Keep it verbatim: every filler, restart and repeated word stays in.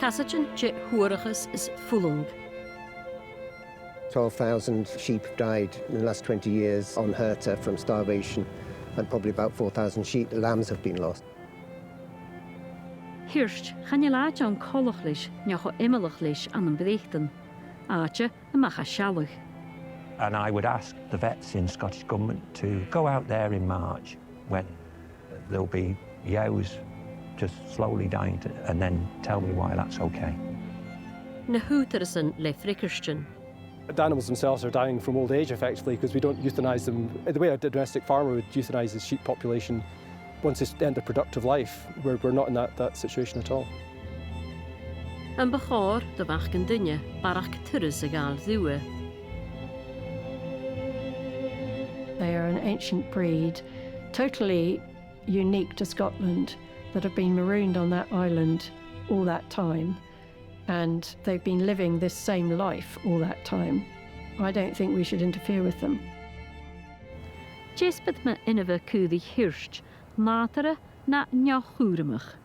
Casaidean de shuarachas is fulangais. Twelve thousand sheep have died in the last twenty years on herdta from starvation, and probably about four thousand sheep, lambs have been lost. Hirt, chan eil àite ann coltach leis, no cho iomallach leis, ann am Breatainn. Àite a-mach à sealladh. And I would ask the vets in Scottish Government to go out there in March when there'll be ewes just slowly dying to, and then tell me why that's okay. Na h-ùghdarrasan le freagairtean. The animals themselves are dying from old age, effectively, because we don't euthanise them the way a domestic farmer would euthanise his sheep population once they end their productive life. We're, we're not in that, that situation at all. Am bu chòir do mhac an duine barrachd turas a ghabhail riutha? They are an ancient breed, totally unique to Scotland, that have been marooned on that island all that time. And they've been living this same life all that time. I don't think we should interfere with them. Deasbad mu inbhe caoraich hirt, nàdarra no neo-chùramach?